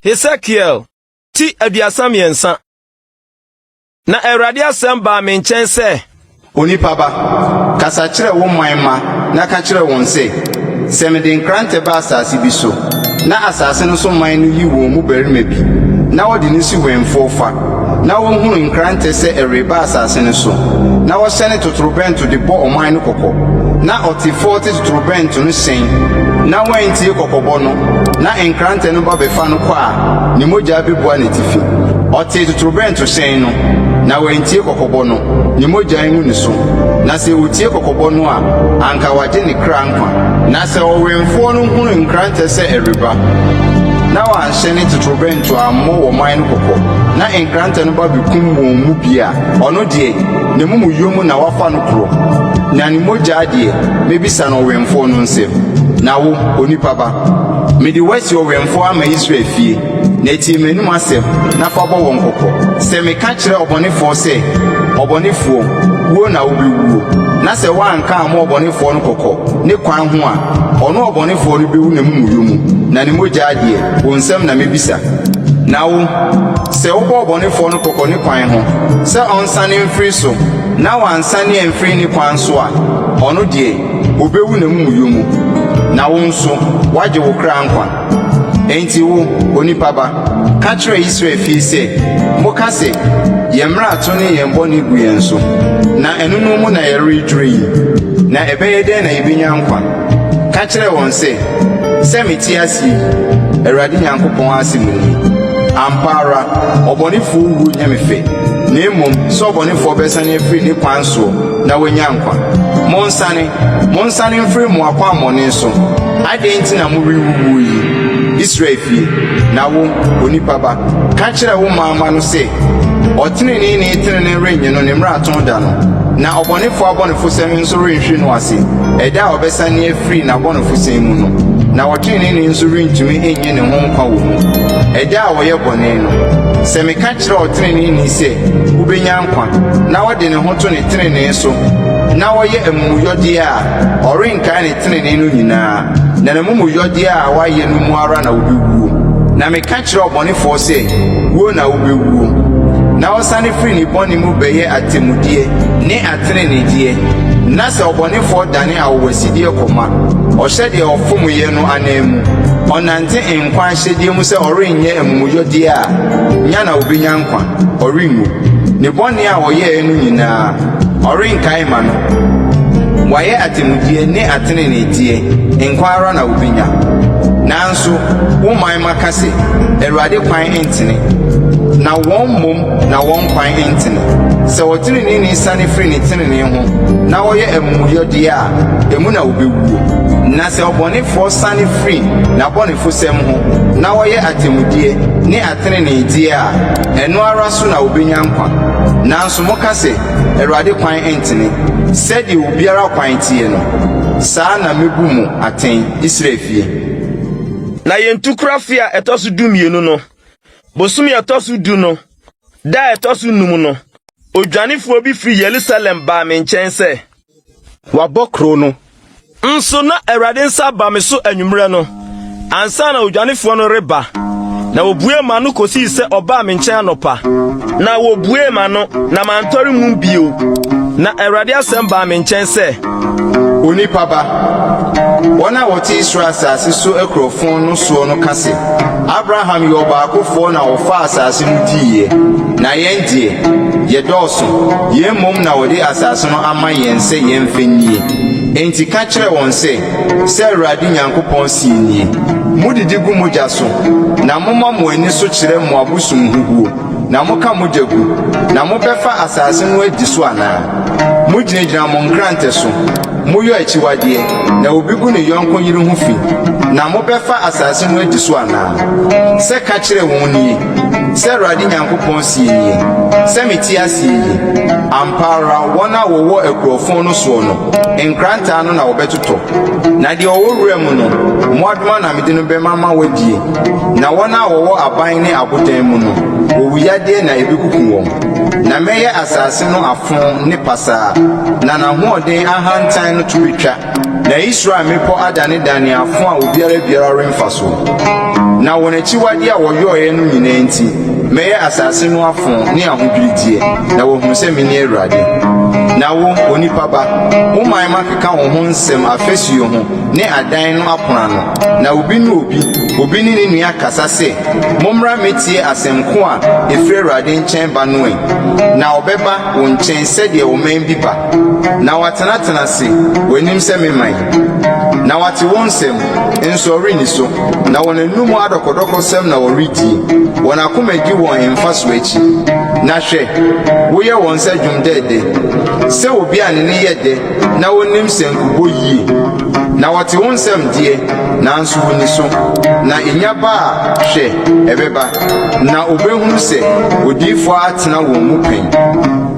Hesekiel ti 33. Na Awurade asɛm baa me nkyɛn sɛ. Onipa ba, kasa kyerɛ wo man mma na ka kyerɛ wɔn sɛ, 'Sɛ mede nkrantɛ ba asase bi so, na asase no so man no yi wɔn mu barima bi, na wɔde no si wɛmfoɔ fa, na wɔhunu nkrantɛ sɛ ɛreba asase no so, na wɔhyɛne totorobɛnto de bɔ ɔman no kɔkɔ, na ɔtefoɔ te totorobɛnto no hyɛn, na wantie kɔkɔbɔ no, na nkrantɛ no ba bɛfa no kɔ a, ne mogya bɛbua n'atifi. Ɔtee totorobɛnto hyɛn no, na wantie kɔkɔbɔ no, ne mogya ngu ne so. Na sɛ otie kɔkɔbɔ no a, anka wagye ne kra nkwa. Na sɛ ɔwɛmfoɔ no hunu nkrantɛ sɛ ɛreba, na wanhyɛne totorobɛnto ammɔ ɔman no kɔkɔ, na nkrantɛ no ba bɛkum wɔn mu bi a, ɔno deɛ, n'amumuyɔ mu na wɔafa no korɔ, na ne mogya deɛ, mɛbisa no ɔwɛmfoɔ no nsam. Na wo, onipa ba, mede wo asi ɔwɛmfoɔ ama Israel fie, na tie m'anom asɛm na fa bɔ wɔn kɔkɔ. Sɛ meka kyerɛ ɔbɔnefoɔ sɛ, 'Ɔbɔnefoɔ, wuo na wobɛwuo, na sɛ woanka ammɔ ɔbɔnefoɔ no kɔkɔ ne kwan ho a, ɔno ɔbɔnefoɔ no bɛwu n'amumuyɔ mu, na ne mogya deɛ, wo nsam na mɛbisa. Na wo, sɛ wobɔ ɔbɔnefoɔ no kɔkɔ ne kwan ho, sɛ ɔnsane mfiri so, na wansane amfiri ne kwan so a, ɔno deɛ, ɔbɛwu n'amumuyɔ mu, na wo nso, woagye wo kra nkwa. Enti wo, onipa ba, ka kyerɛ Israel fie sɛ, 'Moka sɛ, Yɛn mmarato ne yɛn bɔne gu yɛn so, na ɛnonom mu na yɛredwerɛ yi, na ɛbɛyɛ dɛn na yebenya nkwa? Ka kyerɛ wɔn sɛ, 'Sɛ mete ase yi, Awurade Nyankopɔn asɛm nie, ampa ara, ɔbɔnefoɔ wuo nyɛ me fɛ, na mmom sɛ ɔbɔnefoɔ bɛsane afiri ne kwan soɔ na wanya nkwa. Monsane, monsane mfiri mo akwammɔne so! Adɛn nti na morewuwuo yi, Israel fie? Na wo, onipa ba, ka kyerɛ wo man mma no sɛ, 'Ɔteneneeni tenenee rennye no ne mmarato da no, na ɔbɔnefoɔ abɔnefosɛm nso renhwe no ase ɛda a ɔbɛsane afiri n'abɔnefosɛm mu no, na ɔteneneeni nso rentumi nnye ne ho nkwa wɔ mu, ɛda a ɔyɛ bɔne no. Sɛ meka kyerɛ ɔteneneeni sɛ, 'Wubenya nkwa, na ɔde ne ho to ne trenee so na ɔyɛ amumuyɔdeɛ a, ɔrenkae ne trenee no nyinaa, na n'amumuyɔdeɛ a wayɛ no mu ara na ɔbɛwuo. Na meka kyerɛ ɔbɔnefoɔ sɛ, Wuo na wobɛwuo, na ɔsane firi ne bɔne mu bɛyɛ atemmudeɛ ne ateneneedeɛ, na sɛ ɔbɔnefoɔ dane awowasideɛ kɔma, ɔhyɛ deɛ ɔfomeeɛ no ananmu, ɔnante nkwa ahyɛdeɛ mu sɛ ɔrenyɛ amumuyɔdeɛ a, nya na ɔbɛnya nkwa, ɔrenwu. Ne bɔne a ɔyɛeɛ no nyinaa, ɔrenkae mma no. Wayɛ atemmudeɛ ne ateneneedeɛ, nkwa ara na ɔbɛnya. Nanso wo man mma ka sɛ, 'Awurade kwan ntene. Na wɔn mmom na wɔn kwan ntene. Sɛ ɔteneneeni sane firi ne tenenee ho na ɔyɛ amumuyɔdeɛ a, emu na ɔbɛwuo. Na sɛ ɔbɔnefoɔ sane firi n'abɔnefosɛm ho na ɔyɛ atemmudeɛ ne ateneneedeɛ a, ɛno ara so na ɔbɛnya nkwa. Nanso moka sɛ, 'Awurade kwan ntene. Sɛdeɛ obiara kwan teɛ no, saa na mɛbu mo atɛn, Israel fie. Na yɛn ntukura afe a ɛtɔ so dumienu no, bosome a ɛtɔ so du no, da a ɛtɔ so num no, odwanefoɔ bi firi Yerusalem baa me nkyɛn sɛ. Wɔabɔ kurow no. Nso na Awurade nsa aba me so anwummerɛ no, ansa na odwanefoɔ no reba, na wɔbuee m'ano kɔsii sɛ ɔbaa me nkyɛn anɔpa. Na wɔbuee m'ano, na mantɔre mum bio. Na Awurade asɛm baa me nkyɛn sɛ. Onipa ba, wɔn a wɔte Israel asase so akurofo no soɔ no ka sɛ, 'Abraham yɛ ɔbaakofoɔ na ɔfaa asase no diiɛ, na yɛn deɛ, yɛdɔɔso, yɛn mmom na wɔde asase no ama yɛn sɛ yɛmfa nnie. Enti ka kyerɛ wɔn sɛ, 'Sɛ Awurade Nyankopɔn seɛ nie, Modidi gu mogya so, na moma mo ani so kyerɛ mo abosomhuhuo, na moka mogya gu, na mobɛfa asase no adi so anaa? Mogyinagyina mo nkrantɛ so, moyɔ akyiwadeɛ, na obi gu ne yɔnko yere ho fi, na mobɛfa asase no adi so anaa? Sɛ ka kyerɛ wɔn nie, Sɛ Awurade Nyankopɔn seɛ nie, Sɛ mete aseɛ yi, ampa ara wɔn a wɔwɔ akurofo no soɔ no, nkrantɛ ano na wɔbɛtotɔ, na deɛ ɔwɔ wura mu no, mmoadoma na mede no bɛma ma wɔadie, na wɔn a wɔwɔ aban ne abodan mu no, owuyadeɛ na ɛbɛkuku wɔn. Na mɛyɛ asase no afõ ne pasaa, na n'ahoɔden ahantan no to betwa, na Israel mmepɔ adanedane afõ a obiara biara remfa so. Na wɔn akyiwadeɛ a wɔyɔeɛ no nyinaa nti, mɛyɛ asase no afõ ne ahodwirideɛ, na wɔahunu sɛ mene Awurade. Na wo, onipa ba, wo man mma keka wo ho nsɛm afasuo ho ne adan no apono ano, na obi ne obi, obi ne ne nua kasa sɛ, 'Mommra mmɛtie asɛm ko a ɛfiri Awurade nkyɛn ba no ɛ! Na wɔbɛba wo nkyɛn sɛdeɛ ɔman bi ba, na wɔatenatena ase w'anim sɛ me man, na wɔate wo nsɛm, nso wɔrenni so, na wɔn anomu adɔkɔdɔkɔsɛm na wɔredie, wɔn akoma di wɔn mfasoɔ akyi. Na hwɛ, woyɛ wɔn sɛ dwom dɛɛdɛ, sɛ obi a ne nne yɛ dɛ na ɔnim sankubɔ yie. Na wɔte wo nsɛm deɛ, nanso wɔnni so, na ɛnya ba a, hwɛ, ɛbɛba, na wɔbɛhunu sɛ odiyifoɔ atena wɔn mu pɛn.